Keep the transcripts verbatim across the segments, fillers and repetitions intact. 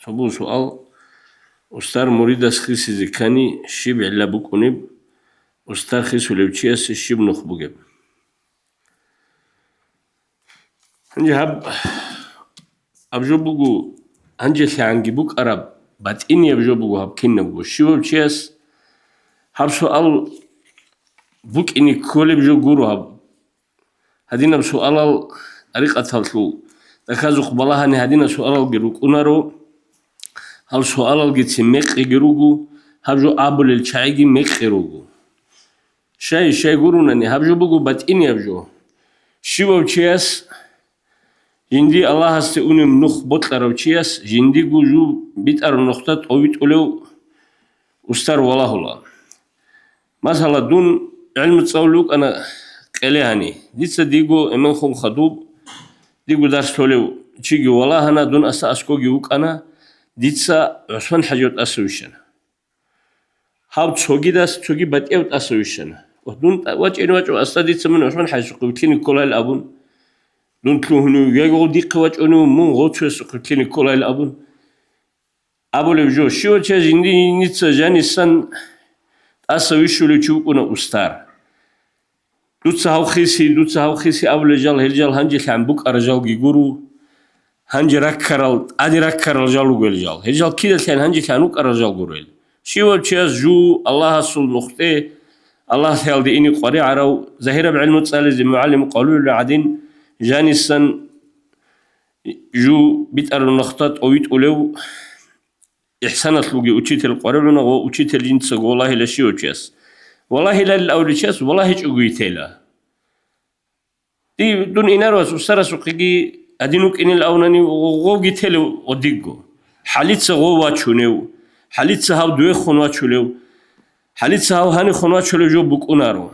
Гьаб буго суал: устар муридас хисизе ккани, щиб гӀилла букӀунеб? Устар хисулев чиясе щиб нух бугеб? Гьанже гьаб, гьаб жо буго, гьанжелъагӀанги букӀараб, батӀинияб жо буго гьаб кинабго. Щивав чияс гьаб суал букӀине кколеб жо гуро гьаб. Гьадинаб суалал тӀарикъаталъул тӀахьазухъ балагьани гьадинаб суалалги рукӀунаро, гьал суалалгицин мекъиги руго, гьаб жо абулел чагӀиги мекъи руго. Щай, щай гуронани, гьаб жо буго батӀинияб жо. Щивав чияс, жинди Аллагьасде унеб нух бокьарав чияс, жиндиго жу битӀараб нухда тӀовитӀулев устар валагьула. Масала, дун гӀелму цӀалулев вукӀана къеле гьани. Дица диго эменхун хадуб, диго дарс толев чиги валагьана, дун аса аскоги вукӀана, дица ГӀусман ХӀажияв тӀаса вищана. Гьав цогидас цоги батӀияв тӀаса вищана. Ва дун тӀа-, вачӀине вачӀун, аса дица мун ГӀусман ХӀажиясухъе вилълъине кколайил абун, дун лъугьунев, яги гъов дихъе вачӀунев, мун гъов цоясухъе вилълъине кколайил абун. Абулеб жо, щивав чияс жиндица жанисан тӀаса вищулев чи вукӀуна устар. Дуца гьав хиси, дуца гьав хиси абулел жал, гьел жал гьанжелъан букӀарал жалги гуро. Гьанже раккарал, тӀаде раккарал жал ругел жал. Гьел жал кидалъан гьанжелъан вукӀарал жал гурел. Щивав чияс жу Аллагьасул нухде, Аллагьлъиялде ине къваригӀарав, загьираб гӀилму цӀализе мугӀалим къвалулев гӀадин, жанисан жу битӀараб нухда тӀовитӀулев, ихсаналъулги учитель къваригӀуна ва учитель жинцаго валагьила щивав чияс. Валагьилалил авличияс валагьичӀого йитейла. Ди-, дун инарвас устарасухъеги гьадин вукӀинел авнани гъовги телев гъодигго. ХӀалица гъов вачунев, хӀалица гьав дуехун вачулев, хӀалица гьав гьанихун вачулев жо букӀунаро.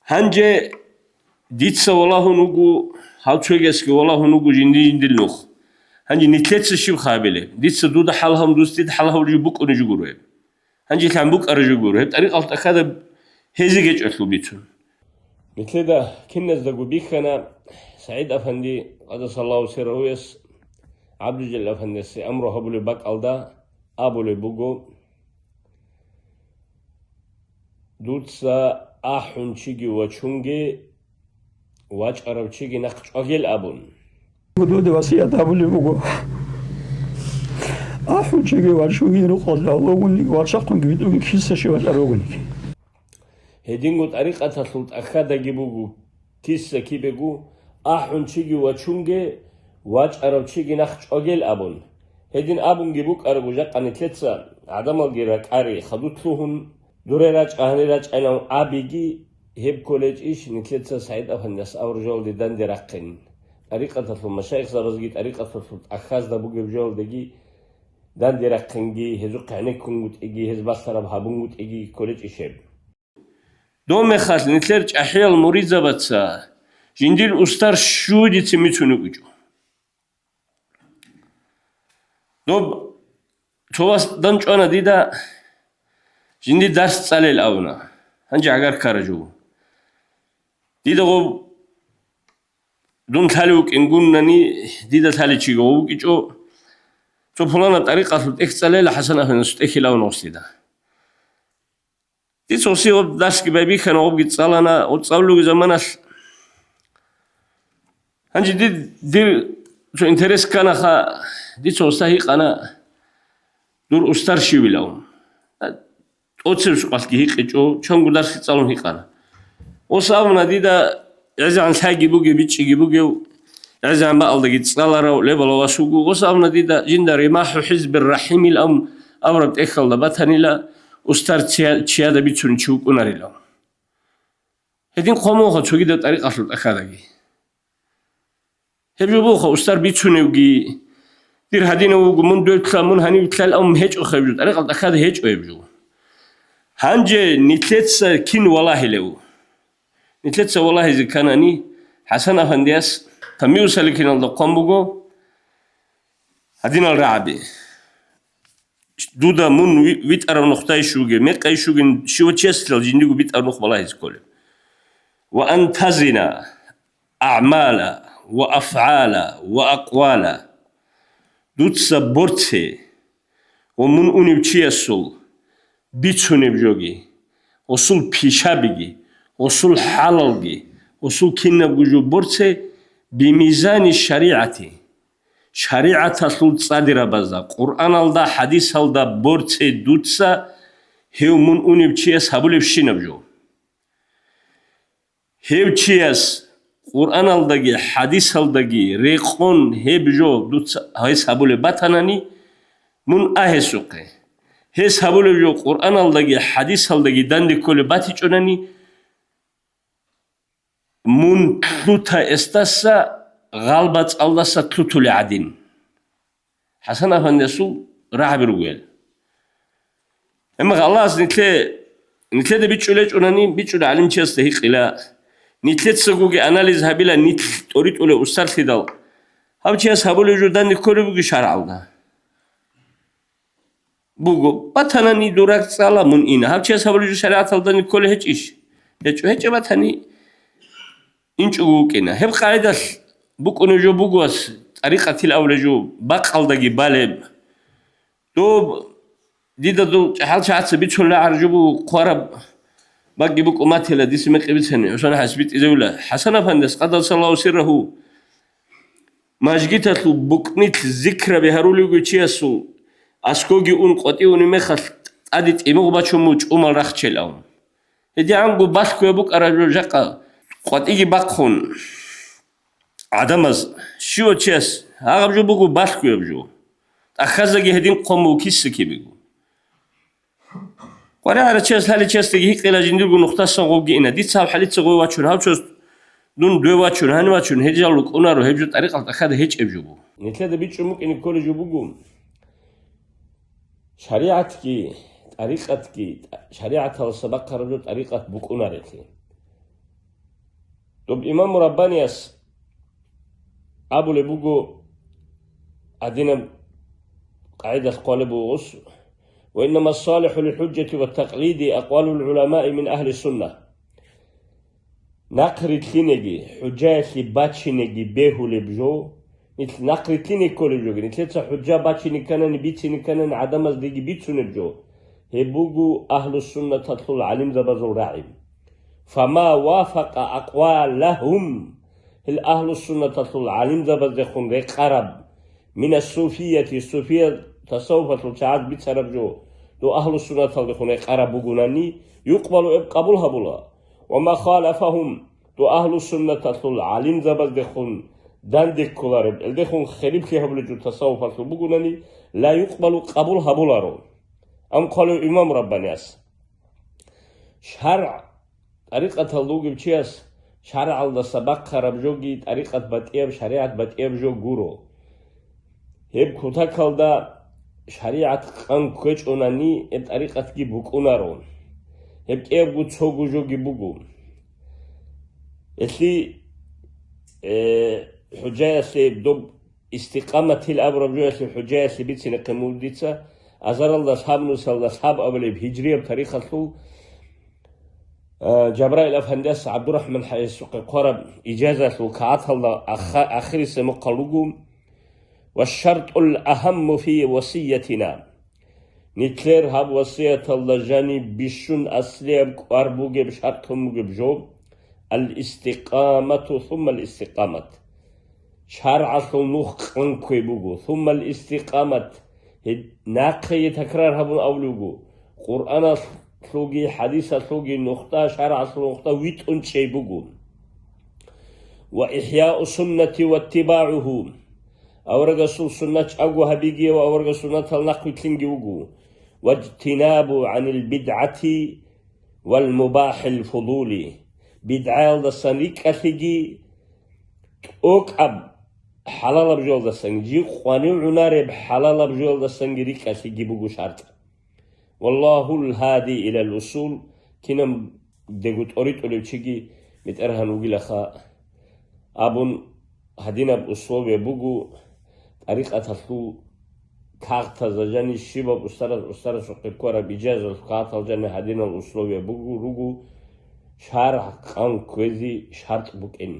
Гьанже дица валагьун вуго, гьав цогиясги валагьун вуго жинди-жиндил нух. Гьанже нилъеца щиб хабилеб? Дица дуда хӀалгьавун, дус дида хӀалгьавулев жо букӀунеб жо гуро гьеб. Гьанже лъан букӀараб жо гуро, гьеб тӀарикъалъ тӀахьазаб гьезие гьечӀолъул бицун. Нилъеда киназдаго бихьана СагӀид-афанди, къадасаллагьу сиррагьуяс, ГӀабдулжалил афандиясе амру гьабулеб бакӀалда абулеб буго: «Дуца ахӀун чиги вачунге, вачӀарав чиги нахъ чӀвагел», – абун. Дуда васият гьабулеб буго: «АхӀун чиги вачунги рукъалда вугониги, вачахъунги витӀуги, киса щив вачӀарав вугониги». Гьединго тӀарикъаталъул тӀахьадаги буго, киса кибего, ахӀун чиги вачунге, вачӀарав чиги нахъ чӀвагел абун. Гьедин абунги букӀараго, жакъа нилъеца гӀадамалги ракӀари хадур лъугьун, дуре рачӀа, гьанир рачӀайилан абиги, гьеб кколечӀищ нилъеца СагӀид-афандияс абураб жоялде данде рахъин? ТӀарикъаталъул машайихзабазги тӀарикъаталъул тӀахьазда бугеб жоялдеги данде рахъинги, гьезухъе гӀенеккунгутӀиги, гьез балъараб гьабунгутӀиги кколечӀищ гьеб? Доб мехалъ нилъер чӀахӀиял муридзабаца жиндир устар щудицин бицун букӀинчӀо. Доб цо вас данчӀвана дида, жиндир дарс цӀалел абуна. Гьанже гӀагар ккараб жо. Дида гъоб дун лъалев вукӀин гунани, дида лъалев чиги гъов вукӀинчӀо. Цо пуланаб тӀарикъалъул тӀехь цӀалейила, ХӀасан-афандиясул тӀехьилавун гъос дида. Дица гъосие гъоб дарсги байбихьана, гъобги цӀалана, гъоб цӀалулев заманалъ. Гьанже дир, дир цо интерес кканаха, дица гъосда гьикъана, дур устар щивилан. ТӀоцебесеб къалъги гьикъичӀо, чанго дарсги цӀалун гьикъана. Гъос абуна дида, гӀезегӀан лъайги бугев, бичӀчӀиги бугев, гӀезегӀан бакӀалдаги цӀаларав лебала вас вуго. Гъос абуна дида, жинда «РимахӀу ХӀизбир РахӀимил» аб-, абураб тӀехьалда батанила, устар чия-, чияда бицунев чи вукӀунарила. Гьедин хъван бугоха цогидаб тӀарикъалъул тӀахьаздаги. Гьеб жо бугоха устар бицуневги, дир гьадинав вуго, мун дов лъа, мун гьанив лъа абун гьечӀоха гьеб жо, тӀарикъал тӀахьазда гьечӀо гьеб жо. Гьанже нилъеца кин валагьилев? Нилъеца валагьизе кканани, ХӀасан-афандияс Тамбигьу саликиналда хъван буго гьадинал рагӀаби. Дуда мун ви-, витӀараб нухдай щуге, мекъай щуге, щивав чиясилан жиндиго битӀараб нух балагьизе кколеб. «Ва антазина агӀмала ва афгӀала ва акъвала». дуца борце ва мун унев чиясул бицунеб жоги, гъосул пишабиги, гъосул хӀалалги, гъосул кинабго жо борце бимизани шаригӀати, шаригӀаталъул цӀадирабазда, Къуръаналда, хӀадисалда борце дуца гьев мун унев чияс гьабулебщинаб жо. Гьев чияс Къуръаналдаги хӀадисалдаги рекъон гьеб жо дуца гьес гьабулеб батанани, мун а гьесухъе. Гьес гьабулеб жо Къуръаналдаги хӀадисалдаги данде кколеб батичӀунани, мун лъута эсдаса, гъалбацӀалдаса лъутулей гӀадин. ХӀасан афандиясул рагӀаби ругел. Амма Аллагьас нилъе, нилъеда бичӀчӀулечӀунани, бичӀчӀула гӀалимчиясда гьикъила, нилъецагоги анализ гьабила нилъ тӀоритӀулев устарлъидал. Гьав чияс гьабулев жо данде кколеб буги шаргӀалда? Буго, батанани дурак цӀала мун ина. Гьав чияс гьабулев жо шаригӀаталда данде кколеб гьечӀищ? ГьечӀо, гьечӀеб батани, инчӀого вукӀина. Гьеб къагӀидалъ букӀунеб жо буго ас, тӀарикъатил авлеб жо, бакъалдаги балеб. Доб, дида дов чӀахӀал чагӀаца бицунеб рагӀараб жо буго, хъвараб бакӀги букӀун батила, дица мекъи бицани, ХӀусан хӀасбитӀизевила. ХӀасан афандияс, къаддасаллагьу сиррагьу, мажгиталъул букӀнилъ зикраби гьарулев вугев чиясул аскоги ун, къватӀи унеб мехалъ тӀаде тӀимагъ бачун буго чӀумал рахчел авун. ГьедигӀанго балъгояб букӀараб жо жакъа къватӀиги бахъун гӀадамаз, щивав чияс гьагъаб жо буго балъгояб жо. ТӀахьаздаги гьедин хъван буго киса-кибего. КъваригӀарав чияс, лъалев чиясдаги гьикъила, жиндирго нухдасан гъовги ина. Дица гьаб хӀалица гъов вачун, гьав чияс дун дов вачун, гьанив вачун, гьел жал рукӀунаро, гьеб жо тӀарикъал тӀахьазда гьечӀеб жо буго. Нилъеда бичӀчӀун букӀине кколеб жо буго. ШаригӀатги, тӀарикъатги, шаригӀаталдаса бахъараб жо тӀарикъат букӀунарелъи. Доб имам Раббанияс абулеб буго, гьадинаб къагӀидалъ хъвалеб буго гъос: «Ва иннама салихӀу лил хӀужжати ва такълиди акъвалул гӀуламаи мин агьли сунна». Нахъ рилълъинеги, хӀужаялъе бачинеги бегьулеб жо, нилъ нахъ рилълъине кколеб жоги, нилъеца хӀужа бачине кканани, бицине кканани гӀадамаздеги бицунеб жо, гьеб буго агьлуссуннаталъул гӀалимзабазул рагӀи. Фама вафакъа акъвалагьум, гьел агьлуссуннаталъул гӀалимзабаздехун рекъараб, мина суфияти, суфия тасаввуфалъул чагӀаз бицараб жо, дов агьлуссуннаталдехун рекъараб бугунани, юкъбалу, гьеб къабул гьабула. Ва ма халафагьум, дов агьлуссуннаталъул гӀалимзабаздехун данде кколареб, гьелдехун хилафлъи гьабулеб жо тасаввуфалъул бугунани, ла юкъбалу, къабул гьабуларо. Ам хъвалев имам Раббанияс. ШаргӀ, тӀарикъаталда вугев чияс шаргӀалдаса бахъараб жоги тӀарикъат батӀияб, шаригӀат батӀияб жо гуро. Гьеб кутакалда шаригӀат къан кквечӀонани, гьеб тӀарикъатги букӀунаро. Гьеб кӀиябго цого жоги буго. Гьелъи, э, хӀужаялъе доб истикъаматил абураб жоялъе хӀужаялъе бицинехъе мун дица, азаралда лъабнусалда лъаб абулеб гьижрияб тарихалъул, а, Жабраил афандияс ГӀабдурахӀман хӀайисухъе хъвараб ижазалъул кагъаталда аха-, ахирисеб мухъал руго: «Ва шартӀул агьамму фи васиятина». Нилъер гьаб васияталда жаниб бищун аслияб кӀвар бугеб, шартӀлъун бугеб жо: «Ал-истикъамату сумма ал-истикъамат». ШаргӀалъул нух къан кквей буго, «сумма ал-истикъамат», гьеб нахъеги такрар гьабун абулеб буго, Къуръаналъулги хӀадисалъулги нухда, шаргӀалъул нухда витӀун чӀей буго. «Ва ихӀяу суннати ваттибагӀугьу», аварагасул суннат чӀаго гьабиги ва аварагасул суннатал нахъвилълъинги вуго, «ваджтинабу гӀанил бидгӀати вал мубахӀил фудули», бидгӀаялдасан рикӀкӀалъиги, тӀокӀаб хӀалалаб жоялдасанги, жив къванив гӀунареб хӀалалаб жоялдасанги рикӀкӀалъиги буго шартӀ. «Валлагьул гьади илал усул», кинаб дего тӀоритӀулев чиги бетӀергьан вугилаха абун, гьадинаб условие буго, тӀарикъаталъул кагътазда жаниб щибаб устараз, устарасухъе ккараб ижазалъул кагътал жаниб гьадинал условие буго, руго, шаргӀ къан кквезе шартӀ букӀин.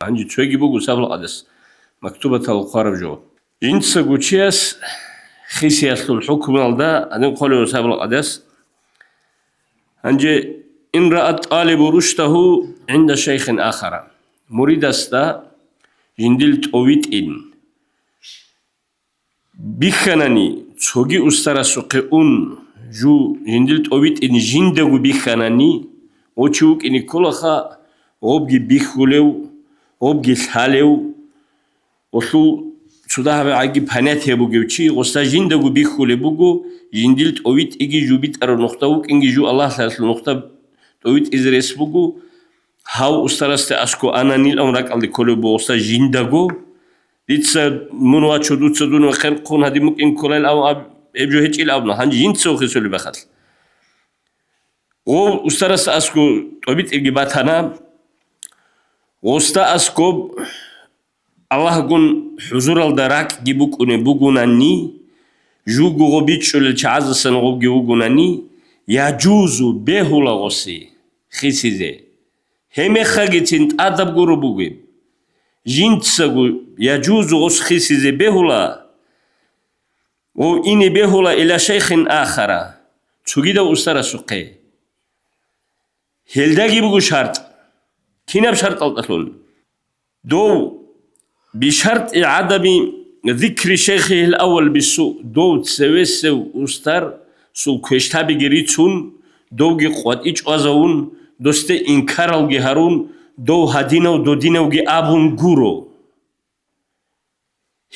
Гьанже цоги буго сабла къадас мактубатал хъвараб жо. Жинцаго чияс хисиялъул хӀукмуялда гьадин хъолеб сабаб къадас. Гьанже: «Ин раа тӀалибу рушдагьу гӀинда шайхин ахара». Муридасда жиндил тӀовитӀин бихьанани, цоги устарасухъе ун, жу жиндил тӀовитӀин жиндаго бихьанани, гъов чи вукӀине кколаха, гъобги бихьулев, гъобги лъалев, гъолъул цо дагьаб гӀаги понятие бугев чи, гъосда жиндаго бихьулеб буго, жиндил тӀовитӀиги жу битӀараб нухда вукӀинги жу Аллагьлъиялъул нухда тӀовитӀизе рес буго, гьав устарасде аскӀов ананилан ракӀалде кколеб буго гъосда жиндаго. Дица мун вачо, дуца дун вахъин хъун гьадин букӀин кколайил ав аб-, гьеб жо гьечӀил абуна, гьанже жинцаго хисулеб бахъалъ. Гъов устарасда аскӀов тӀобитӀиги батана, гъосда аскӀоб Аллагьгун хӀузуралда ракӀги букӀунеб бугунани, жуго гъо бичӀчӀулел чагӀаздасан гъобги вугунани, яжузу, бегьула гъосе хисизе. Гьебмехалгицин тӀадаб гуро бугеб. Жинцаго яжузу гъос хисизе бегьула, ва ине бегьула иля шайхин ахара, цогидав устарасухъе. Гьелдаги буго шартӀ. Кинаб шартӀалдалъун? Дов, бишартӀи гӀадами зикри шайхихил аввал бису, дов цевесев устарасул квешлъабиги рицун, довги къватӀи чӀвазавун, досде инкаралги гьарун, дов гьадинав-додинавги абун гуро.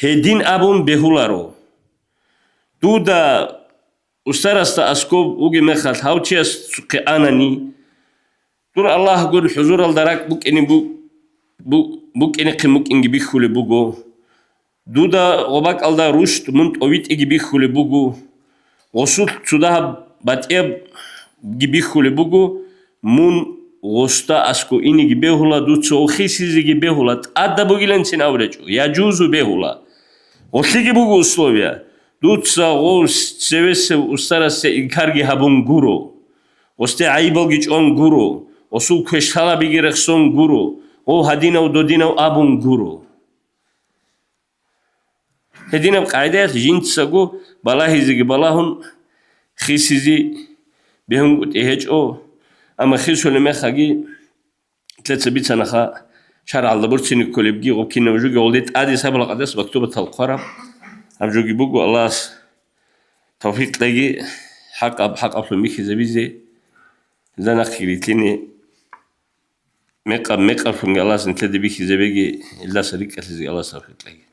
Гьедин абун бегьуларо. Дуда устарасда аскӀоб вугеб мехалъ гьав чиясухъе анани, дур Аллагьгун хӀузуралда ракӀ букӀине бу-, бу-, букӀинехъин букӀинги бихьулеб буго. Дуда гъобакӀалда рушд мун тӀовитӀиги бихьулеб буго. Гъосулъ цо дагьаб батӀиябги бихьулеб буго, мун гъосда аскӀов инеги бегьула, дуца гъов хисизеги бегьула, тӀадаб бугиланцин абулечӀо, яжузу, бегьула. Гъолъиги буго условия, дуца гъов цевесев устарасе инкарги гьабун гуро, гъосде гӀайибалги чӀван гуро, гъосул квешлъалабиги рехсон гуро, гъов гьадинав-додинав абун гуро. Гьединаб къагӀидаялъ жинцаго балагьизеги балагьун, хисизе бегьунгутӀи гьечӀо, амма хисулеб мехалги, лъеца бицанаха, шаргӀалда борцине кколебги, гъоб кинаб жоги гъолде тӀаде сабаб къадас мактубатал хъвараб, гьаб жоги буго, Аллагьас тавфикъ кьеги, хӀакъаб хӀакъаблъун бихьизабизе, гьезда нахъеги рилълъине. Мекъаб-мекъаблъунги Аллагьас нилъеда бихьизабеги, илдаса рикӀкӀалъизеги Аллагьас тавфикъ кьеги.